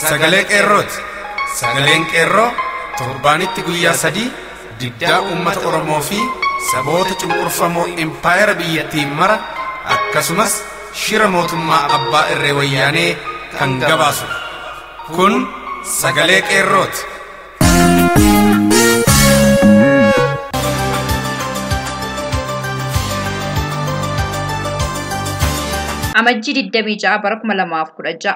sagalee qeerrooti. Sagaleen qeerroo torbaanitti guyyaa 3 diddaa uummata Oromoo fi saboota cunqurfamoo impaayera biyyattiin mara akkasumas shira mootummaa abbaa irree wayyaanee kan gabaasudha. Kun sagalee qeerrooti. Amajjii 26 bara 2016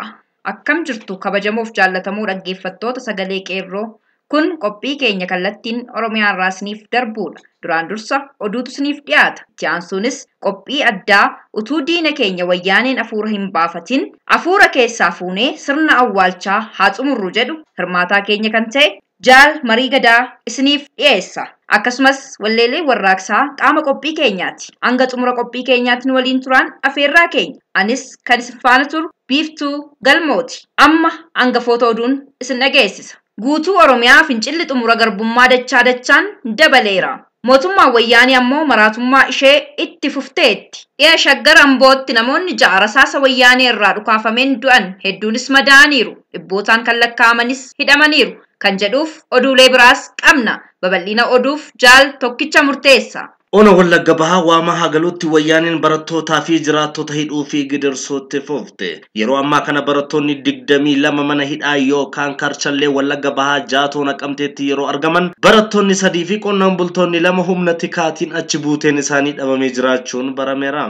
akkam jirtu kabajamoof jaalatamuu dhaggeeffattoota sagalee qeerroo. Kun qophii keenya kallattiin Oromiyaa irraa isiniif darbuudha. Duraan dursa oduutu isiniif dhiyaata. Itti aansuunis qophii addaa utuu diina keenya wayyaaneen afuura hin baafatin afuura keessaa fuunee sirna awwaalchaa haa xumurru jedhu hirmaataa keenya kan ta'e Jaal Marii Gadaa isiniif dhiyeessa. Akkasumas walleelee warraaqsaa qaama qophii keenyaati. Hanga xumura qophii keenyaatti nu waliin turaan afeerraa keenya. Anis kan isin faana turu Biiftuu Galmooti. Amma hangafoota oduun isin dhageessisa. Guutuu Oromiyaa fincilli xumura garbummaa dachaa dachaan dabaleera. Mootummaan wayyaanii ammoo maraatummaa ishee itti fufteetti. Dhiya Shaggar Ambootti namoonni 6 rasaasa wayyaanee irraa dhukaafameen du'an hedduunis madaa'aniiru. Dhibbootaan kan lakkaa'amanis hidhamaniiru. Kan jedhuuf oduulee biraas qabna. Babal'ina oduuf Jaal Tokkicha murteessa. Ona Wallagga Bahaa Waamaa Hagaluutti wayyaaneen barattootaa fi jiraattota hidhuu fi gidirsuutti fufte. Yeroo ammaa kana barattoonni 22 mana hidhaa yookaan karchallee Wallagga Bahaa Jaatoo Naqamteetti yeroo argaman barattoonni 3 fi qonnaan bultoonni 2 humna tikaatiin achi buuteen isaanii dhabamee jiraachuun barameera.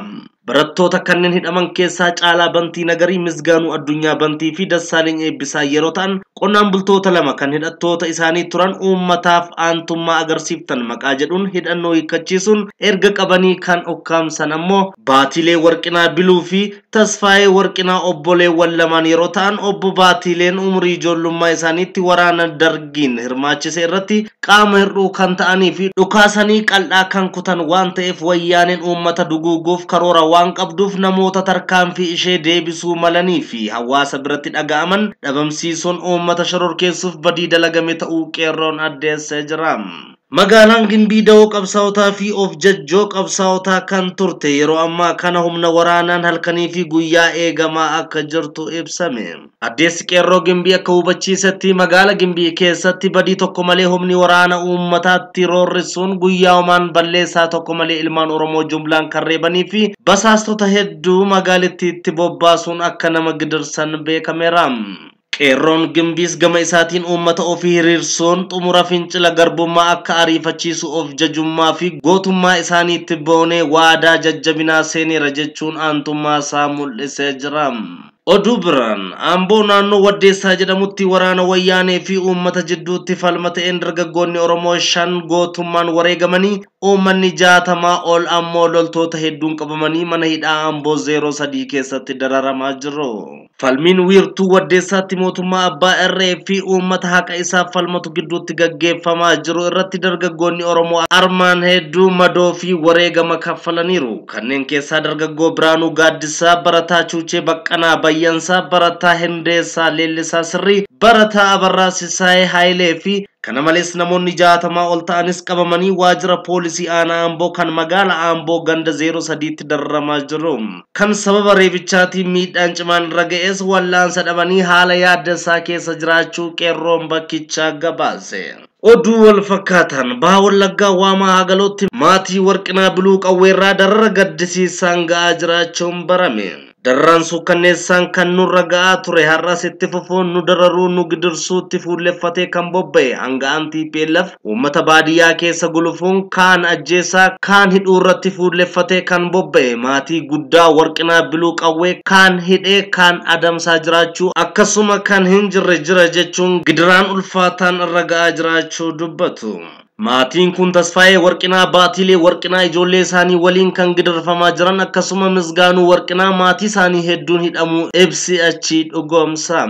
Barattoota kanneen hidhaman keessaa Caalaa Bantii Nagarii, Misgaanuu Addunyaa Bantii fi Dassaaleny Eebbisaa yeroo ta'an qonnaan bultoota 2 kan hidhattoota isaanii turan uummataaf aantummaa agarsiiftan maqaa jedhuun hidhannoo hiikkachiisuun erga qabanii kan ukkaamsan ammoo Baatilee Warqinaa Biluu fi Tasfaayee Warqinaa obboleewwan lamaan yeroo ta'an obbo Baatileen umurii ijoollummaa isaaniitti waraana dargiin hirmaachise irratti qaama hir'uu kan ta'anii fi dhukaasanii qal'aa kan kutan waan ta'eef wayyaaneen uummata duguuguuf karoora waan qabduuf namoota tarkaanfii ishee deebisuu malanii fi hawaasa biratti dhaga'aman dhabamsiisuun uummata shororkeessuuf badii dalagame ta'uu qeerroon addeessee jira. Magaalaan Gimbii da'oo qabsaa'otaa fi of jajjoo qabsaa'otaa kan turte yeroo ammaa kana humna waraanaan halkanii fi guyyaa eegamaa akka jirtu ibsame. Addeessi qeerroo Gimbii akka hubachiisetti magaala Gimbii keessatti badii tokko malee humni waraana uummataatti roorrisuun guyyaa homaan balleessaa tokko malee ilmaan Oromoo jumlaan kan reebanii fi basaastota hedduu magaalittiitti bobbaasuun akka nama gidirsan beekameera. Qeerroon Gimbiis gama isaatiin uummata ofii hiriirsuun xumura fincila garbummaa akka ariifachiisu of jajummaa fi gootummaa isaaniitti boonee waadaa jajjabinaa seeneera jechuun aantummaa isaa mul'isee jira. Oduu biraan Amboo naannoo Waddeessaa jedhamutti waraana wayyaanee fi uummata jidduutti falma ta'een dargaggoonni Oromoo 5 gootummaan wareegamanii uummanni 60 ol ammoo loltoota hedduun qabamanii mana hidhaa Amboo 03 keessatti dararamaa jiru. Falmiin wiirtuu Waddeessaatti mootummaa abbaa irree fi uummata haqa isaaf falmatu gidduutti gaggeeffamaa jiru irratti dargaggoonni Oromoo armaan hedduu madoo fi wareegama kaffalaniiru. Kanneen keessaa dargaggoo Biraanuu Gaaddisaa, Barataa Chuuchee Baqqanaa Bayyansaa, Barataa Hindeessaa Leellisaa Sirrii, Barataa Abarraa Sisaayee Haayilee fi kana malees namoonni 60 ol ta'anis qabamanii waajjira poolisii aanaa Amboo kan magaala Amboo ganda 03tti dararamaa jiru. Kan sababa reebichaatiin miidhaan cimaan irra ga'es wallaansa dhabanii haala yaaddessaa keessa jiraachuu qeerroon bakkichaa gabaase. Oduu wal fakkaataan Baha Wallaggaa Waamaa Hagalootti maatii Warqinaa Biluu Qawweerraa darara gaddisiisaan ga'aa jiraachuun barame. Dararaan suukkanneessaan kan nurra ga'aa ture har'as itti fufuun nu dararuu nu gidirsuutti fuulleffatee kan bobba'e hanga'aan TPLF uummata baadiyyaa keessa gulufuun kaan ajjeesaa kaan hidhuu irratti fuulleffatee kan bobba'e maatii guddaa Warqinaa Biluu Qawwee kaan hidhee kaan adamsaa jiraachuu akkasuma kan hin jirre jira jechuun gidiraan ulfaataan irra ga'aa jiraachuu dubbatu. Maatiin kun Tasfaayee Warqinaa, Baatilee Warqinaa ijoollee isaanii waliin kan gidirfamaa jiran akkasuma Misgaanuu Warqinaa maatii isaanii hedduun hidhamuu ibsi achii dhugoomsa.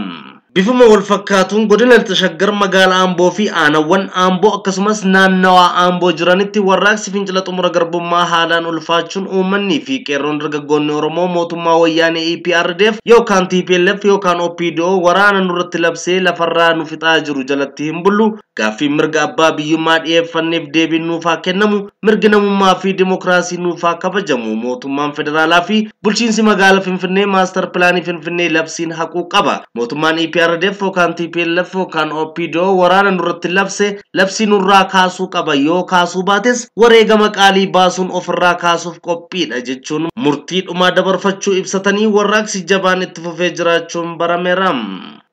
Bifuma wal fakkaatuun godina Lixa Shaggar magaalaa Amboo fi aanawwan Amboo akkasumas naannawaa Amboo jiranitti warraaqsi fincila xumura garbummaa haalaan ulfaachuun uummanni fi qeerroon dargaggoonni Oromoo mootummaa wayyaanee EPRDF yookaan TPLF yookaan OPDO waraana nurratti labsee lafarraa nu fixaa jiru jalatti hin bullu. Gaaffii mirga abbaa biyyummaa dhiyeeffanneef deebiin nuufaa kennamu, mirgi namummaa fi dimookiraasii nuufaa kabajamu, mootummaan federaalaa fi bulchiinsi magaalaa Finfinnee maastar pilaanii Finfinnee labsiin haquu qaba. Mootummaan EPRDF yookaan TPLF yookaan OPDO waraana nurratti labse labsii nurraa kaasuu qaba, yoo kaasuu baates wareegama qaalii baasuun ofirraa kaasuuf qophiidha jechuun murtii dhumaa dabarfachuu ibsatanii warraaqsi jabaan itti fufee jiraachuun barameera.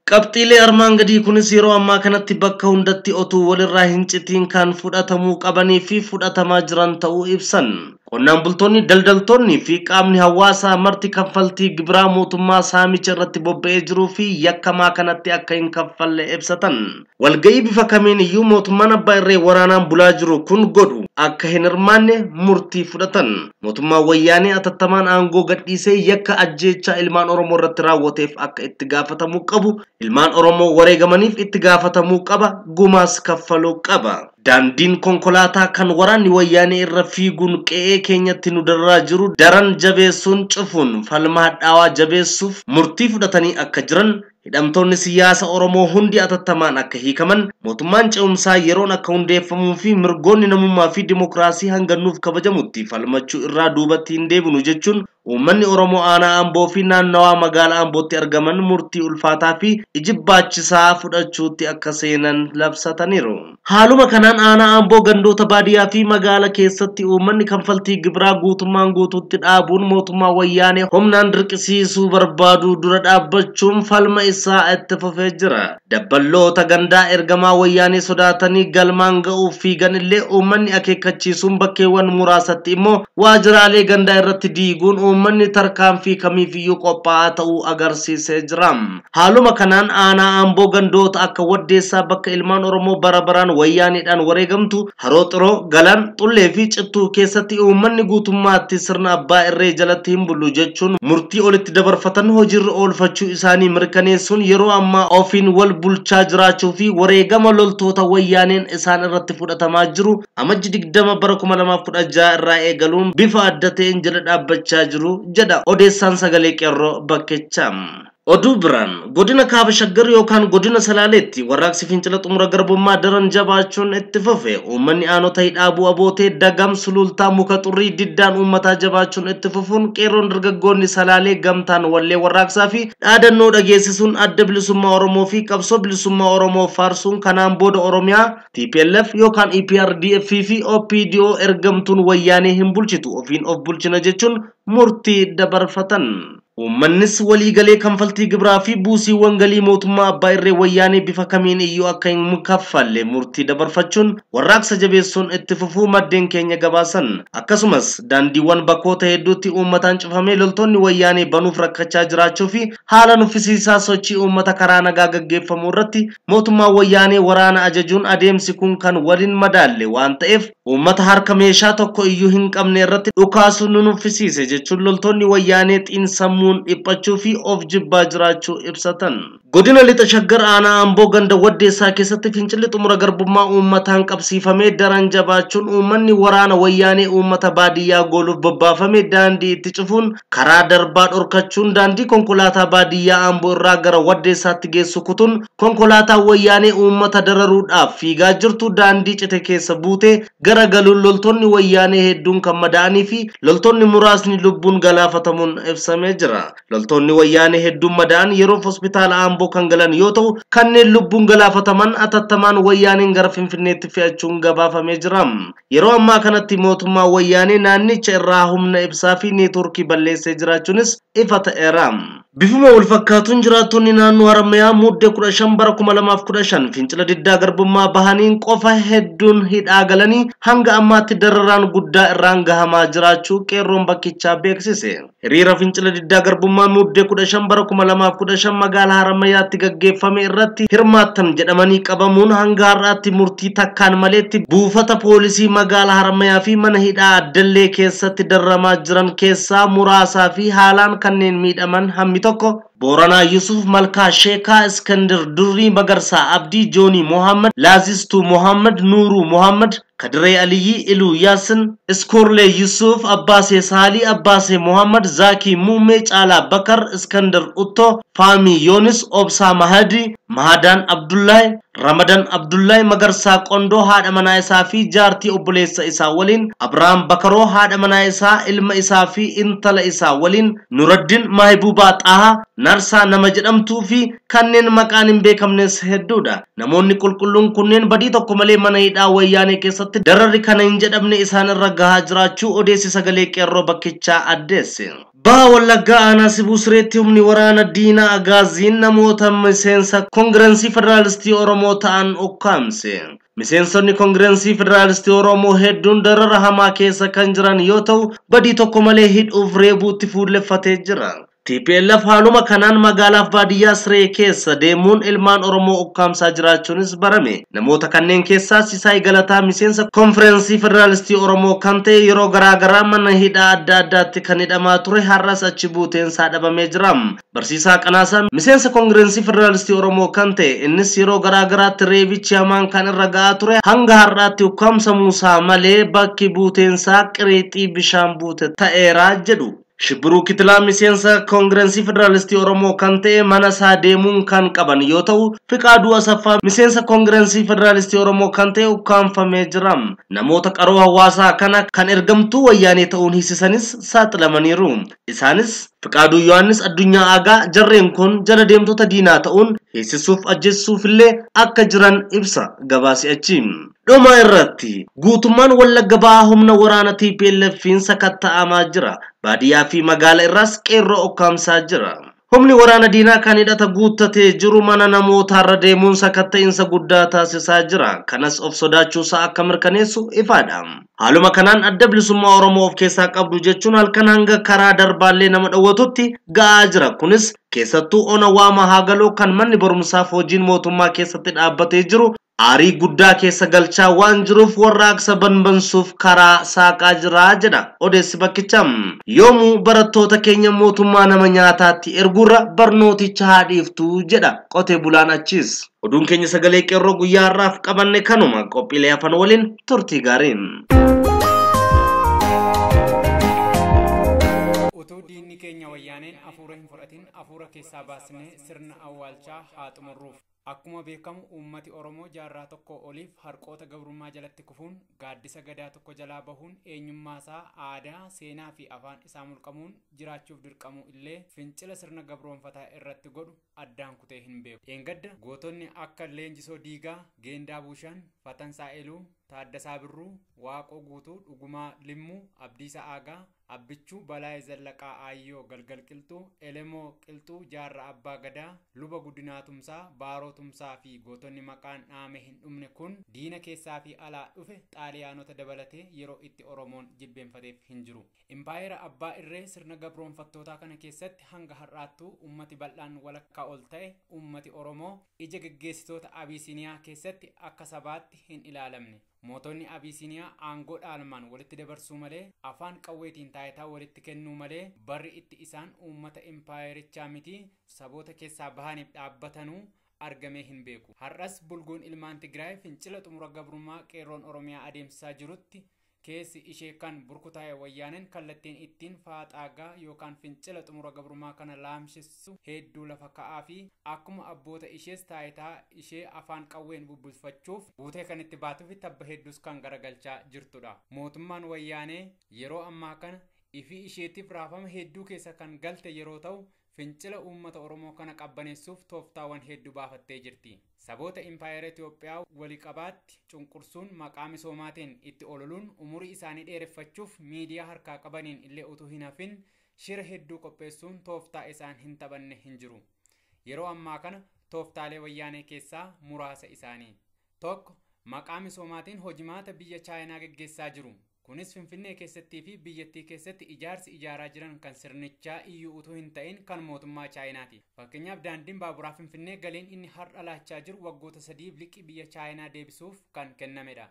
Qabxiilee armaan gadii kunis yeroo ammaa kanatti bakka hundatti otuu walirraa hin citiin kan fudhatamuu qabanii fi fudhatamaa jiran ta'uu ibsan. Qonnaan bultoonni, daldaltoonni fi qaamni hawaasaa marti kaffaltii gibiraa mootummaa saamicha irratti bobba'ee jiruu fi yakkamaa kanatti akka hin kaffalle ibsatan. Walga'ii bifa kamiin iyyuu mootummaan abbaa irree waraanaan bulaa jiru kun godhu akka hin hirmaanne murtii fudhatan. Mootummaan wayyaanee atattamaan aangoo gadhiisee yakka ajjeechaa ilmaan Oromoo irratti raawwateef akka itti gaafatamuu qabu, ilmaan Oromoo wareegamaniif itti gaafatamuu qaba, gumaas kaffaluu qaba. Daandiin konkolaataa kan waraanni wayyaanee irra fiiguun qe'ee keenyatti nu dararaa jiru daran jabeessuun cufuun falma hadhaawaa jabeessuuf murtii fudhatanii akka jiran, hidhamtoonni siyaasa Oromoo hundi atattamaan akka hiikaman, mootummaan ce'umsaa yeroon akka hundeeffamuu fi mirgoonni namummaa fi dimokiraasii hanga nuuf kabajamutti falmachuu irraa duubatti hin deebinu jechuun uummanni Oromoo aanaa Amboo fi naannawaa magaalaa Ambootti argaman murtii ulfaataa fi ijibbaachisaa fudhachuutti akka seenan labsataniiru. Haaluma kanaan aanaa Amboo gandoota baadiyyaa fi magaala keessatti uummanni kanfaltii gibiraa guutummaan guutuutti dhaabuun mootummaa wayyaanee humnaan dirqisiisuu barbaadu dura dhaabbachuun falma isaa itti fufee jira. Dabballoota gandaa ergamaa wayyaanee sodaatanii galmaan ga'uuf fiigan illee uummanni akeekkachiisuun bakkeewwan muraasatti immoo waajjiraalee gandaa irratti diiguun uummanni tarkaanfii kamiifiyyuu qophaa'aa ta'uu agarsiisee jira. Haaluma kanaan aanaa Amboo gandoota akka Waddeessaa bakka ilmaan Oromoo bara baraan wayyaaneedhaan wareegamtu, Haroo Xiroo, Galaan, Xullee fi Cittuu keessatti uummanni guutummaatti sirna abbaa irree jalatti hin bulu jechuun murtii olitti dabarfatan hojiirra oolfachuu isaanii mirkaneessuun yeroo ammaa ofiin wal bulchaa jiraachuu fi wareegama loltoota wayyaaneen isaan irratti fudhatamaa jiru amajji 20 bara 2016 irraa eegaluun bifa adda ta'een jala dhaabbachaa jiru jedha odeessaan sagalee qeerroo bakkichaa. Oduu biraan godina Kaaba Shaggar yookaan godina Salaaleetti warraaqsi fincila xumura garbummaa daran jabaachuun itti fufe. Uummanni aanota hidhaabuu abootee Dagam, Sulultaa, Muka Xurrii diddaan uummataa jabaachuun itti fufuun qeerroon dargaggoonni Salaalee gamtaan wallee warraaqsaa fi dhaadannoo dhageessisuun adda bilisummaa Oromoo fi qabsoo bilisummaa Oromoo faarsuun kanaan booda Oromiyaa TPLF yookaan EPRDF fi OPDO ergamtuun wayyaanee hin bulchitu ofiin of bulchina jechuun murtii dabarfatan. Uummannis waliigalee kanfaltii gibiraa fi buusiiwwan galii mootummaa abbaa irree wayyaanee bifa kamiin iyyuu akka hin kaffalle murtii dabarfachuun warraaqsa jabeessuun itti fufuu maddeen keenya gabaasan. Akkasumas daandiiwwan bakkoota hedduutti uummataan cufamee loltoonni wayyaanee banuuf rakkachaa jiraachuu fi haala nuffisiisaa sochii uummata karaa nagaa gaggeeffamu irratti mootummaa wayyaanee waraana ajajuun adeemsi kun kan waliin madaalle waan ta'eef uummata harka meeshaa tokko iyyuu hin qabne irratti dhukaasuun nu nuffisiise jechuun loltoonni wayyaanee xiinsammuun dhiphachuu fi of jibbaa jiraachuu ibsatan. Godina Lixa Shaggar aanaa Amboo ganda Waddeessaa keessatti fincilli xumura garbummaa uummataan qabsiifamee daran jabaachuun uummanni waraana wayyaanee uummata baadiyyaa gooluuf bobbaafame daandii itti cufuun karaa darbaa dhorkachuun daandii konkolaataa baadiyyaa Amboo irraa gara Waddeessaatti geessu kutuun konkolaataa wayyaanee uummata dararuudhaaf fiigaa jirtu daandii cite keessa buutee gara galuun loltoonni wayyaanee hedduun kan madaa'anii fi loltoonni muraasni lubbuun galaafatamuun ibsamee jira. Loltoonni wayyaanee hedduun madaa'an yeroof hospitaala Amboo kan galan yoo ta'u kanneen lubbuun galaafataman atattamaan wayyaaneen gara Finfinneetti fe'achuun gabaafamee jira. Yeroo ammaa kanatti mootummaa wayyaanee naannicha irraa humna ibsaa fi neetworkii balleessee jiraachuunis ifa ta'eera. Bifuma wal fakkaatuun jiraattonni naannoo Haramayaa muddee 15 bara 2015 fincila diddaa garbummaa bahaniin qofa hedduun hidhaa galanii hanga ammaatti dararaan guddaa irraan gahamaa jiraachuu qeerroon bakkichaa beeksise. Hiriira fincila diddaa garbummaa muddee 15 bara 2015 magaalaa Haramayaatti gaggeeffame irratti hirmaattan jedhamanii qabamuun hanga har'aatti murtii takkaan maleetti buufata poolisii magaalaa Haramayaa fi mana hidhaa Addallee keessatti dararamaa jiran keessaa muraasaa fi haalaan kanneen miidhaman hammi tokko Booranaa Yusuf, Malkaa Sheekaa, Iskandir Durrii, Magarsaa Abdii, Joonii Mohammad, Laazistuu Mohammad, Nuuruu Mohammad, Kadiree Aliyyi, Iluu Yaasin, Iskoorlee Yusuf, Abbaasee Saalii, Abbaasee Mohammad, Zaakii Muummee, Caalaa Bakar, Iskandar Uttoo, Faamii Yoonis, Obsaa Mahadi, Mahadaan Abdullahi, Ramadan Abdullahi Magarsaa Qondoo haadha manaa isaa fi jaartii obboleessa isaa waliin, Abrahaam Bakaroo haadha manaa isaa, ilma isaa fi intala isaa waliin, Nuraddiin Maahibubaa Xaahaa Narsaa nama jedhamtuu fi kanneen maqaan hin beekamnes hedduudha. Namoonni qulqulluun kunneen badii tokko malee mana hidhaa wayyaanee keessatti dararri kana hin jedhamne isaan irra gahaa jiraachuu odeessi sagalee qeerroo bakkichaa addeesse. Baha Wallaggaa aanaa Sibuu Sireetti humni waraana Diinaa Agaaziin namoota miseensa Koongirensii Federaalistii Oromoo ta'an ukkaamse. Miseensonni Koongirensii Federaalistii Oromoo hedduun darara hamaa keessa kan jiran yoo ta'u, badii tokko malee hidhuuf reebuutti fuulleffatee jira. TPLF haaluma kanaan magaalaaf baadiyyaa Siree keessa deemuun ilmaan Oromoo ukkaamsaa jiraachuunis barame. Namoota kanneen keessaa Sisaay Galataa miseensa Konferensii Federaalistii Oromoo kan ta'e yeroo garaagaraa mana hidhaa adda addaatti kan hidhamaa ture har'as achi buuteensaa dhabamee jira. Barsiisaa Qanaasaa miseensa Koongirensii Federaalistii Oromoo kan ta'e innis yeroo garaagaraatti reebichi hamaan kan irra ga'aa ture hanga har'aatti ukkaamsamuusaa malee bakki buuteensaa qiriixii bishaan buute ta'eera jedhu. Shibbiruu Kitilaa miseensa Koongirensii Federaalistii Oromoo kan ta'e mana isaa deemuun kan qaban yoo ta'u, Fiqaaduu Asaffaa miseensa Koongirensii Federaalistii Oromoo kan ta'e ukkaamfamee jira. Namoota qaroo hawaasaa kana kan ergamtuu wayyaanee ta'uun hiisisanis saaxilamaniiru. Isaanis Fiqaaduu Yohaannis Addunyaa Aagaa jarreen kun jala deemtota diinaa ta'uun hiisisuuf ajjeessuuf illee akka jiran ibsa gabaasi achi. Dhuma irratti guutummaan Wallagga Bahaa humna waraana TPLF'n sakatta'amaa jira. Baadiyyaa fi magaala irraas qeerroo ukkaamsaa jira. Humni waraana diinaa kan hidhata guuttatee jiru mana namootaarra deemuun sakatta'insa guddaa taasisaa jira. Kanas of sodaachuusaa akka mirkaneessu ifaadha. Haaluma kanaan adda bilisummaa Oromoo of keessaa qabdu jechuun halkan hanga karaa darbaallee nama dhowwatutti ga'aa jira. Kunis keessattuu ona waama haagaloo kan manni barumsaaf hojiin mootummaa keessatti dhaabbatee jiru aarii guddaa keessa galchaa waan jiruuf warraaqsa banbansuuf karaa saaqaa jira jedha odeessi bakkicha. Yoomuu barattoota keenya mootummaa nama nyaataatti erguurra barnooticha haa dhiiftu jedha qotee bulaan achiis. Oduun keenya sagalee qeerroo guyyaa har'aaf qabanne kanuma qophiilee hafan waliin turtii gaariin. Utuu diinni keenya wayyaaneen afuura hin fudhatin afuura keessaa baasnee sirna awwaalchaa haa xumurruuf. Akkuma beekamu uummati Oromoo jaarraa tokko oliif harqoota gabrummaa jalatti kufuun gaaddisa gadaa tokko jalaa bahuun eenyummaasaa aadaa, seenaa fi afaan isaa mulqamuun jiraachuuf dirqamuu illee fincila sirna gabroonfataa irratti godhu addaan kutee hin beeku. Dheengadda gootonni akka Leenjisoo Diigaa, Geendaa Buushan, Fatansaa Eluu, Taaddasaa Birruu, Waaqoo Guutuu, Dhugumaa Limmuu, Abdiisaa Aagaa, Abbichuu Balaayee Zallaqaa Aayyoo Galgal Qilxuu, Elemoo Qilxuu, Jaarraa Abbaa Gadaa, Luba Guddinaa Tumsaa, Baaroo Tumsaa fi gootonni maqaan dhaame hin dhumne kun diina keessaa fi alaa dhufe xaaliyaanota dabalatee yeroo itti Oromoon jilbeenfateef hin jiru. Impaayera Abbaa Irree sirna gabroonfattootaa kana keessatti hanga har'aattuu uummati bal'aan walakkaa ol ta'e uummati Oromoo ija geggeessitoota Abisiiniyaa keessatti akka sabaatti hin ilaalamne. Mootonni Abisiiniyaa aangoo dhaalmaan walitti dabarsuu malee afaan qawweetiin taayitaa walitti kennuu malee barri itti isaan uummata impaayerichaa miti saboota keessaa bahaniif dhaabbatanuu argamee hin beeku. Har'as bulguun ilmaan Tigraay fincila xumura gabrummaa qeerroon Oromiyaa adeemsisaa jirutti keessi ishee kan burkutaa'e wayyaaneen kallattiin ittiin faaxaagaa yookaan fincila xumura gabrummaa kana laamsessu hedduu lafa ka'aa fi akkuma abboota ishees taayitaa ishee afaan qawween bubbulfachuuf guutee kan itti baatuu fi tabba hedduus kan garagalchaa jirtudha. Mootummaan wayyaanee yeroo ammaa kana ifii isheetiif raafama hedduu keessa kan galte yeroo ta'u fincila uummata Oromoo kana qabbaneessuuf tooftaawwan hedduu baafattee jirti. Saboota impaayera Itoophiyaa waliqabaatti cunqursuun maqaa misoomaatiin itti ololuun umurii isaanii dheereffachuuf miidiyaa harkaa qabaniin illee utuu hin hafin shira hedduu qopheessuun tooftaa isaan hin taphanne hin jiru. Yeroo ammaa kana tooftaalee wayyaanee keessaa muraasa isaanii. Tokko, maqaa misoomaatiin hojimaata biyya Chaayinaa geggeessaa jiru. Kunis Finfinnee keessattii fi biyyattii keessatti ijaarsi ijaaraa jiran kan sirnichaa iyyuu utuu hin ta'in kan mootummaa Chaayinaati. Fakkeenyaaf daandiin baaburaa Finfinnee galiin inni har'a laachaa jiru waggoota 3 liqii biyya Chaayinaa deebisuuf kan kennamedha.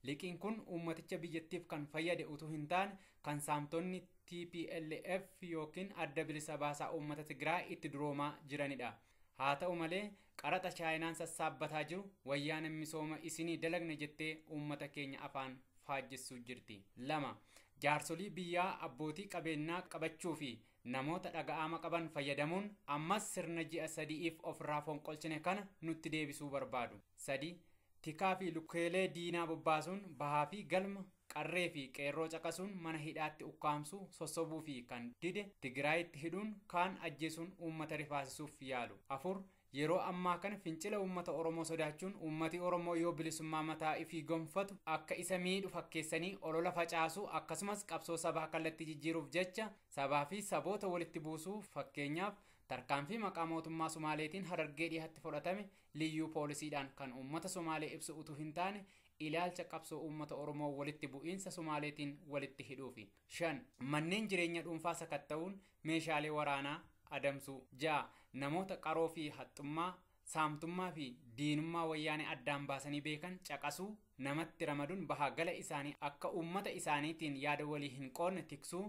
Liqiin kun uummaticha biyyattiif kan fayyade utuu hin taane kan saamtonni TPLF yookiin adda bilisa baasaa uummata Tigraay itti duroomaa jiranidha. Haa ta'u malee qaraxa Chaayinaan sassaabbataa jiru wayyaana misooma isinii dalagne jettee uummata keenya afaan faajjessuu jirti. 2. Jaarsolii biyyaa abbootii qabeenyaa qabachuu fi Namoota dhaga'ama qaban fayyadamuun ammas sirna ji'a 3f ofirraa fonqolchine kana nutti deebisuu barbaadu. 3. Tikaa fi lukkeelee diinaa bobbaasuun bahaa fi galma qarree fi qeerroo caqasuun mana hidhaatti ukkaamsuu sossobuu fi kan dide Tigraayitti hidhuun kaan ajjeesuun uummata rifaasisuuf yaalu. 4. Yeroo ammaa kana fincila uummata Oromoo sodaachuun uummati Oromoo yoo bilisummaa mataa ifii gonfatu akka isa miidhu fakkeessanii olola facaasuu akkasumas qabsoo sabaa kallattii jijjiiruuf jecha sabaa fi saboota walitti buusuu fakkeenyaaf tarkaanfii maqaa mootummaa Somaaleetiin Harargee dhiyaatti fudhatame liyyuu poolisiidhaan kan uummata Somaalee ibsu utuu hin taane ilaalcha qabsoo uummata Oromoo walitti bu'iinsa Somaaleetiin walitti hidhuufi. 5. Manneen jireenya dhuunfaa sakatta'uun meeshaalee waraanaa adamsuu. 6. Namoota qaroo fi haxxummaa, saamtummaa fi diinummaa wayyaanee addaan baasanii beekan caqasuu, namatti ramaduun bahaa gala isaanii akka uummata isaaniitiin yaada walii hin qoodne tiksuu.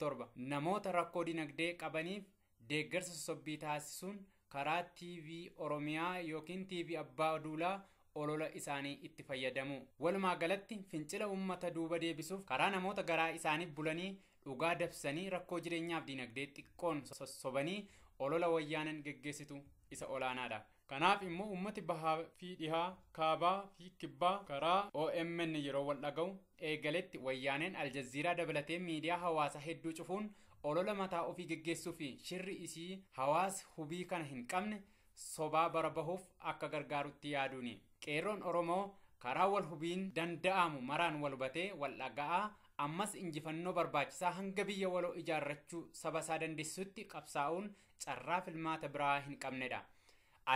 7. Namoota rakkoo dinagdee qabaniif deeggarsa sossobbii taasisuun karaa TV Oromiyaa yookiin TV Abbaa Duulaa olola isaanii itti fayyadamu. Walumaa galatti fincila uummata duuba deebisuuf karaa namoota garaa isaanii bulanii dhugaa dabsanii rakkoo jireenyaaf dinagdee xiqqoon sossobanii olola wayyaaneen geggeessitu isa olaanaadha. Kanaaf immoo uummati bahaa fi dhihaa, kaabaa fi kibbaa karaa OMN yeroo wal dhaga'u eegaletti wayyaaneen Aljaziiraa dabalatee miidiyaa hawaasaa hedduu cufuun olola mataa ofii geggeessuu fi shirri isii hawaasa hubii kana hin qabne sobaa bara bahuuf akka gargaarutti yaaduuni. Qeerroon Oromoo karaa wal hubiin danda'amu maraan wal hubatee wal dhaga'aa ammas injifannoo barbaachisaa hanga biyya waloo ijaarrachuu saba isaa dandeessisutti qabsaa'uun carraa filmaata biraa hin qabnedha.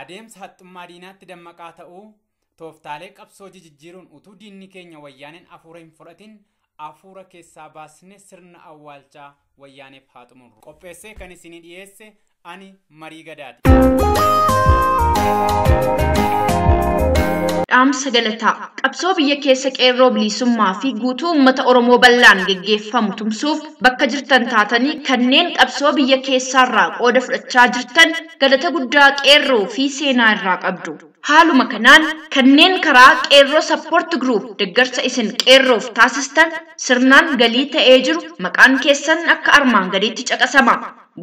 Adeemsa haxxummaa diinaatti dammaqaa ta'uu tooftaalee qabsoo jijjiiruun utuu diinni keenya wayyaaneen afuura hin fudhatin afuura keessaa baasne sirna awwaalchaa wayyaaneef haa xumurru. Qopheessee kan isinii dhiyeesse ani Marii Gadaati. Dhaamsa galataa qabsoo biyya keessa qeerroo bilisummaa fi guutuu uummata Oromoo bal'aan geggeeffamu tumsuuf bakka jirtan taatanii kanneen qabsoo biyya keessaarraa qooda fudhachaa jirtan galata guddaa qeerroo fi seenaa irraa qabdu. Haaluma kanaan kanneen karaa qeerroo support group deeggarsa isin qeerroof taasistan sirnaan galii ta'ee jiru maqaan keessan akka armaan gadiitti caqasama.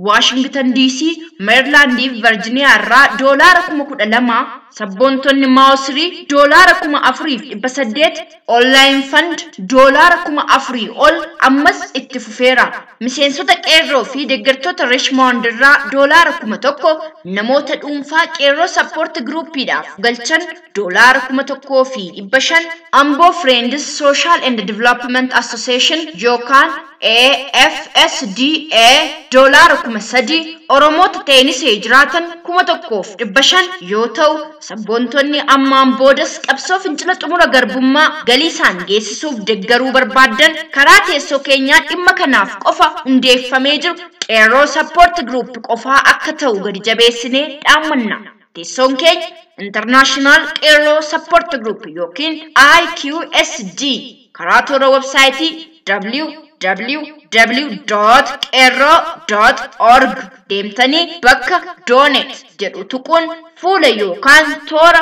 Washington DC, Maryland fi Virginia irraa $12,000, sabboontonni Mausrii $4,800, online fund $4,000 ol ammas itti fufeera. Miseensota qeerroo fi deeggartoota Richmond irraa $1,000, namoota dhuunfaa qeerroo support groupiidhaaf galchan $1,500, Ambo Friends Social and Development Association yookaan AFSDA $3,000, Oromoota teenisee jiraatan 1,500 yoo ta'u sabboontonni ammaan boodas qabsoo fincila xumura garbummaa galii isaan geessisuuf deeggaruu barbaaddan karaa teessoo keenyaa dhimma kanaaf qofa hundeeffamee jiru qeerroo support group qofaa akka ta'u gadi jabeessinee dhaammanna. Teessoon keenya International Qeerroo Support Group yookiin IQSG karaa toora websaayitii www.qeerroo.org deemtanii bakka donate jedhu tuquun fuula yookaan toora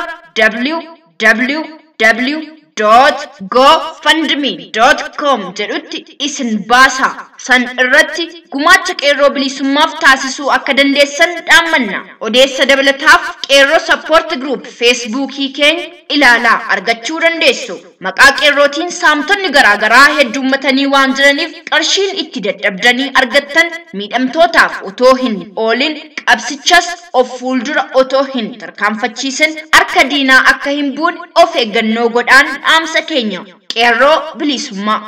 www.gofundme.com jedhutti isin baasa. San irratti gumaacha qeerroo bilisummaaf taasisuu akka dandeessan dhaammanna. Odeessa dabalataaf qeerroo support group Facebookii keenya ilaalaa argachuu dandeessu. Maqaa qeerrootiin saamtonni garaagaraa heddummatanii waan jiraniif qarshiin itti dadhabdanii argattan miidhamtootaaf otoo hin oolin qabsichas of fuuldura otoo hin tarkaanfachiisin harka diinaa akka hin buune of eeggannoo godhaan dhaamsa keenya. Qeerroo bilisummaa.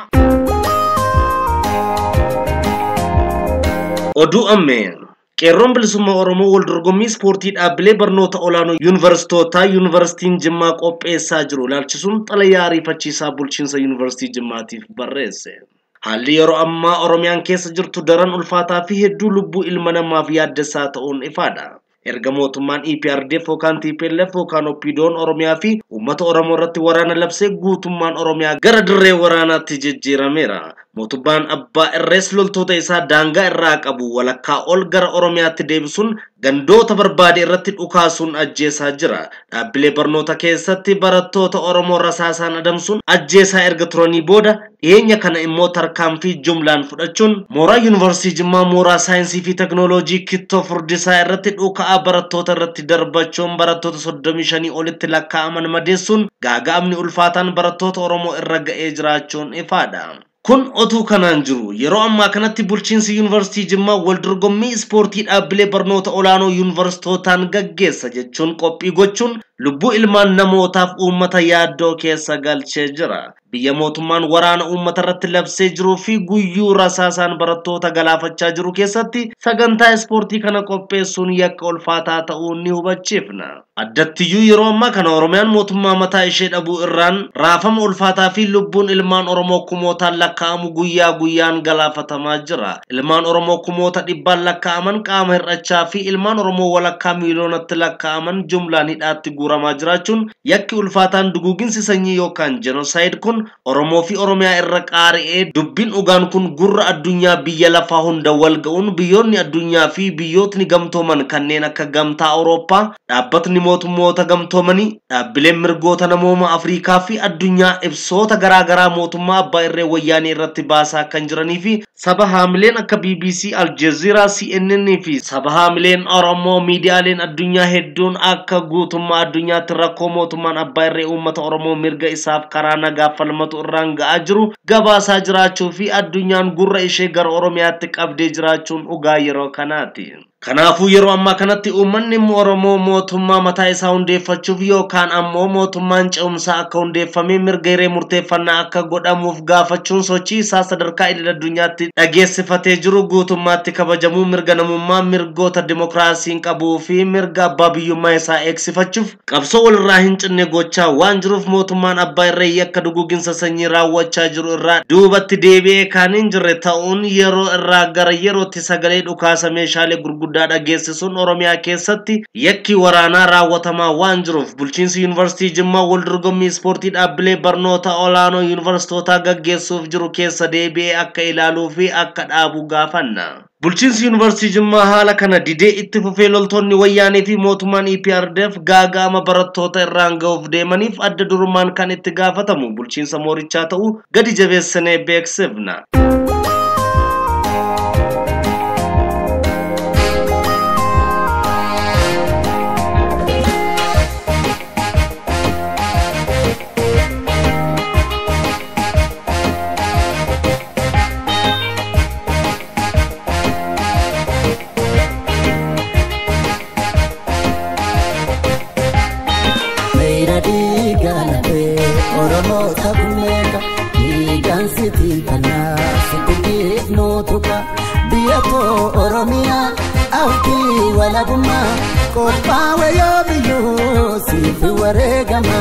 Oduu ammeen Qeerroon bilisummaa Oromoo wal dorgommii ispoortii dhaabbilee barnoota olaanoo yuunivarsiitootaa Yuunivarsiitiin Jimmaa qopheessaa jiru ilaalchisuun xalayaa ariifachiisaa bulchiinsa Yuunivarsiitii Jimmaatiif barreesse. Haalli yeroo ammaa Oromiyaan keessa jirtu daran ulfaataa fi hedduu lubbuu ilma namaaf yaaddessaa ta'uun ifaadha. Erga mootummaan EPRDF yookaan TPLF yookaan OPDO'n Oromiyaa fi uummata Oromoo irratti waraana labsee guutummaan Oromiyaa gara dirree waraanaatti jijjiirameera. Mootummaan abbaa irrees loltoota isaa daangaa irraa qabu walakkaa ol gara Oromiyaatti deebisuun gandoota barbaade irratti dhukaasuun ajjeesaa jira. Dhaabbilee barnoota keessatti barattoota Oromoo rasaasaan adamsuun ajjeesaa erga turanii booda dhiyeenya kana immoo tarkaanfii jumlaan fudhachuun mooraa Yuunivarsiitii Jimmaa mooraa saayinsii fi teknooloojii Kittoo Furdisaa irratti dhuka'aa barattoota irratti darbachuun barattoota 35 olitti lakkaa'aman madeessuun gaaga'amni ulfaataan barattoota Oromoo irra ga'ee jiraachuun ifaadha. Kun otuu kanaan jiru yeroo ammaa kanatti bulchiinsi Yuunivarsiitii Jimmaa waldorgommii ispoortii dhaabbilee barnoota olaanoo yuunivarsiitootaan gaggeessa jechuun qophii gochuun lubbuu ilmaan namootaaf uummata yaaddoo keessa galchee jira. Biyya mootummaan waraana uummata irratti labsee jiruu fi guyyuu rasaasaan barattoota galaafachaa jiru keessatti sagantaa ispoortii kana qopheessuun yakka ulfaataa ta'uu ni hubachiifna. Addattiyyuu yeroo ammaa kana Oromiyaan mootummaa mataa ishee dhabuu irraan raafama ulfaataa fi lubbuun ilmaan Oromoo kumootaan lakkaa'amu guyyaa guyyaan galaafatamaa jira. Ilmaan Oromoo kumoota dhibbaan lakkaa'aman qaama hir'achaa fi ilmaan Oromoo walakkaa miiliyoonatti lakkaa'aman jumlaan hidhaatti guuramaa jiraachuun yakki ulfaataan duguuginsi sanyii yookaan jenosaayid kun Oromoo fi Oromiyaa irra qaari'ee dubbiin dhugaan kun gurra addunyaa biyya lafaa hunda wal ga'uun biyyoonni addunyaa fi biyyootni gamtooman kanneen akka Gamtaa Awurooppaa, dhaabbatni mootummoota gamtoomanii, dhaabbileen mirgoota namooma Afrikaa fi addunyaa ibsoota garaagaraa mootummaa abbaa irree wayyaanee irratti baasaa kan jiranii fi saba haamileen akka BBC, Aljazeera, CNN fi saba haamileen Oromoo miidiyaaleen addunyaa hedduun akka guutummaa addunyaatti rakkoo mootummaan abbaa irree uummata Oromoo mirga isaaf karaa nagaa falmatu irraan ga'aa jiru gabaasaa jiraachuu fi addunyaan gurra ishee gara Oromiyaatti qabdee jiraachuun dhugaa yeroo kanaati. Kanaafuu yeroo ammaa kanatti uummanni Oromoo mootummaa mataa isaa hundeeffachuuf yookaan ammoo mootummaan ce'umsaa akka hundeeffamee mirga hiree murteeffannaa akka godhamuuf gaafachuun sochii isaa sadarkaa idil addunyaatti dhageessifatee jiru guutummaatti kabajamuu mirga namummaa mirgoota dimokiraasiin qabuu fi mirga abbaa biyyummaa isaa eegsifachuuf qabsoo walirraa hin cinne gochaa waan jiruuf mootummaan abbaa irree yakka duguuginsa sanyii raawwachaa jiru irraa duubatti deebi'ee kan hin jirre ta'uun yeroo irraa gara yerootti sagalee dhukaasa meeshaalee gurguddaa dhageessisuun Oromiyaa keessatti yakki waraanaa raawwatamaa waan jiruuf bulchiinsi Yuunivarsiitii Jimmaa waldorgommii ispoortii dhaabbilee barnoota olaanoo yuunivarsiitootaa gaggeessuuf jiru keessa deebi'ee akka ilaaluu fi akka dhaabu gaafanna. Bulchiinsi Yuunivarsiitii Jimmaa haala kana didee itti fufee loltoonni wayyaanee fi mootummaan EPRDF gaaga'ama barattoota irraan ga'uuf deemaniif adda durummaan kan itti gaafatamu bulchiinsa moorichaa ta'uu gadi jabeessinee beeksifna. Qophaawe yoo biyyoo siif wareegama.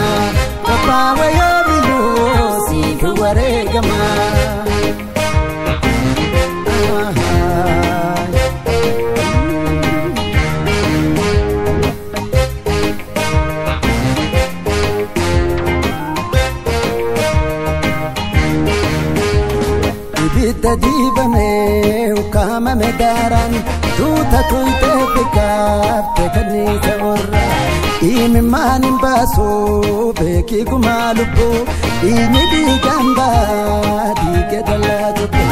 Qophaawe yoo biyyoo siif wareegama. Ibidda dibamee ukkaamame daaraan tuuta tuytee fikkaafte kanniisa orra. Imimmaan hin baasu beekii gumaa lubbuu dhiigni dhiigaan baa dhiiga dallaa jobbe.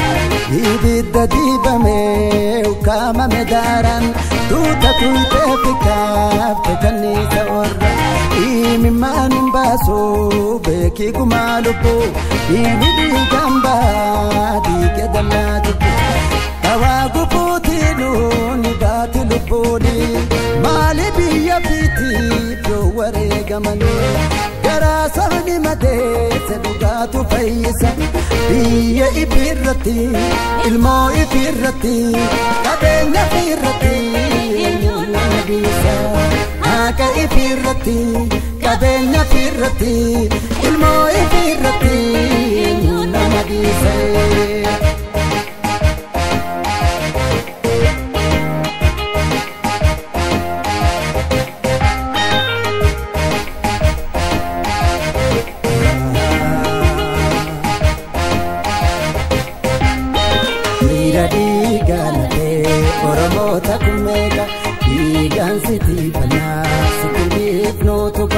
Ibidda dibamee ukkaamame daaraan tuuta tuytee fikkaafte kanniisa orra. Imimmaan hin baasu beekii gumaa lubbuu dhiigni dhiigaan baa dhiiga dallaa jobbe. Dawaa gufuutii nuuni baati lubbuuni maali biyya fiitiif yoo wareegamanii garaa sabni madeesse dhugaatu fayyisa biyya ifirratti ilmoo ifirratti qabeenya ifirratti eenyuun nama dhiisa haqa ifirratti qabeenya ifirratti ilmoo ifirratti eenyuun nama dhiisa.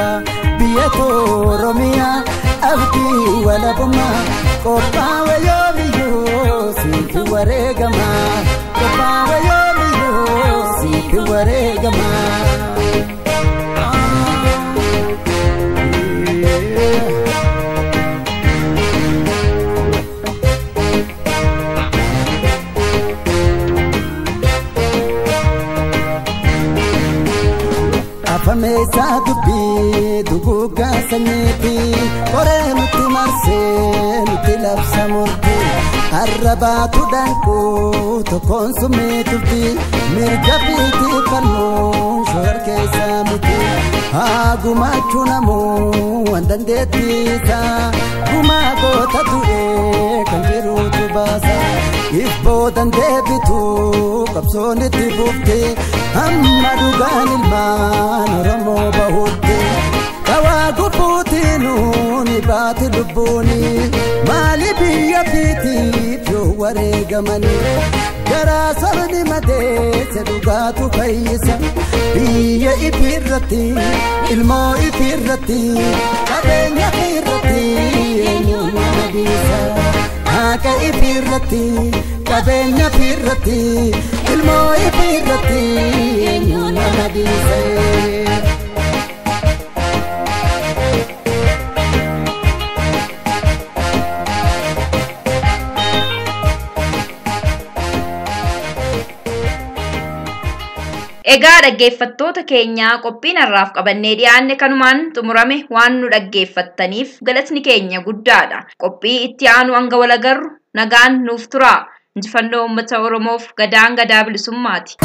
qaba biyya Oromiyaa abdii walabummaa qophaawe yoomiyyuu siif wareegama qophaawe yoomiyyuu siif wareegama. Afameessa dubbii duguuggaa sanyiiti qoree nutti marsee nutti labsa murtii arrabaatu danquu tokkoon summii tufti mirga fiitii falmuun shoora keessaa miti haa gumaachuu namuu waan dandeettiisa gumaa goota du'ee kan jiruutu baasa ibboodan deebitu qabsoon itti fufti amma dhugaan ilmaan Oromoo bahutti kawaa gufuutiinuu ni baati lubbuuni maali biyya fiitiif yoo wareegamanii garaa sabni madeesse dhugaatu fayyisa biyya ifirratti ilmoo ifirratti qabeenya ifirratti eenyuun nama dhiisa haqa ifirratti qabeenya ifirratti ilmoo ifirratti eenyuun nama dhiisa. Egaa dhaggeeffattoota keenyaa qophiin har'aaf qabannee dhiyaanne kanumaan xumurame waan nu dhaggeeffattaniif galatni keenya guddaadha. Qophii itti aanu hanga wal agarru nagaan nuuf turaa. Injifannoo uummata Oromoof gadaan gadaa bilisummaati.